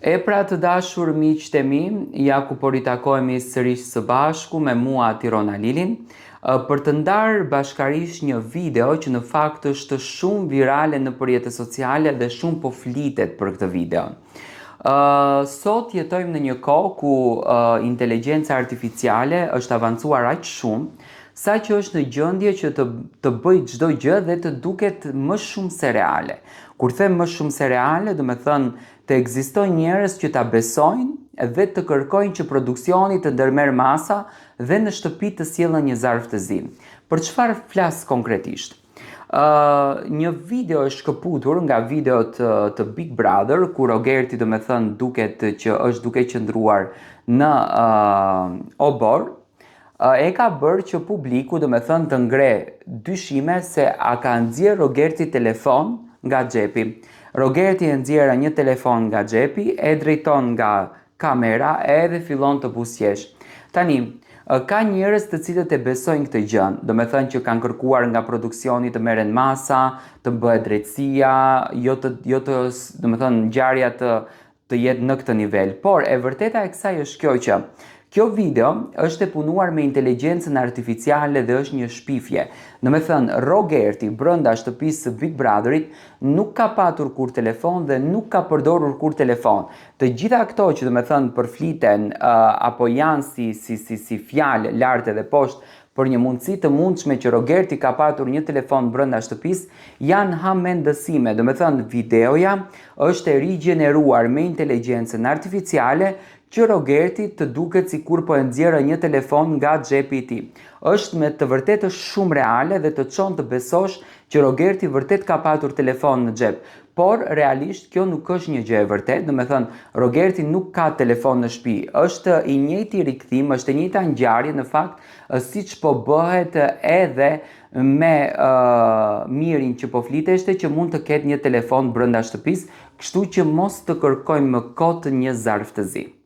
E pra të dashur miqtë e mi, ja ku po ritakohemi sërish së bashku me mua Tiron Alilin, për të ndarë bashkarisht një video që në fakt është shumë virale nëpër rrjete sociale dhe shumë po flitet për këtë video. Sot jetojmë në një kohë ku inteligjenca artificiale është avancuar aq shumë, sa që është në gjendje që të të bëjë çdo gjë dhe të duket më shumë se reale. Kur them më shumë se reale, do me thënë të ekzistojnë njerëz që ta besojnë dhe të kërkojnë që produksioni të ndërmerr masa dhe në shtëpi të sjellën një zarf të zi. Për çfarë flas konkretisht? Një video është shkëputur nga videot të Big Brother, ku Rogerti do me thënë duket që është duke qëndruar në oborr, e ka bërë që publiku do me thënë të ngre dyshime se a ka nxjerr Rogerti telefon nga xhepi. Rogerti e nxjerr një telefon nga xhepi, e drejton nga kamera edhe fillon të buzëqesh. Tani, ka njerëz të cilët e besojnë këtë gjë, do me thënë që kanë kërkuar nga produksioni të merren masa, të bëhet drejtësia, jo të, jo të, do me thënë, ngjarja të jetë në këtë nivel. Por, e vërteta e kësaj është kjo që kjo video është e punuar me inteligjencën artificiale dhe është një shpifje. Do me thënë, Rogerti brenda shtëpisë së Big Brotherit nuk ka patur kurrë telefon dhe nuk ka përdorur kurrë telefon. Të gjitha këto që do me thënë përfliten apo janë si fjalë lart edhe poshtë për një mundësi të mundshme që Rogerti ka patur një telefon brenda shtëpisë, janë hamendësime. Do me thënë, videoja është e rigjeneruar me inteligjencën artificiale që Rogerti të duket sikur po e nxjerr një telefon nga xhepi i tij. Është me të vërtetë shumë reale dhe të çon të besosh që Rogerti vërtet ka patur telefon në xhep. Por realisht kjo nuk është një gjë e vërtetë, do me thënë Rogerti nuk ka telefon në shtëpi. Është i njëjti rikthim, është e njëjta ngjarje në fakt siç po bëhet edhe me Mirin që po fliteshte që mund të ketë një telefon brenda shtëpisë, kështu që mos të kërkojmë më kot një zarf të zi.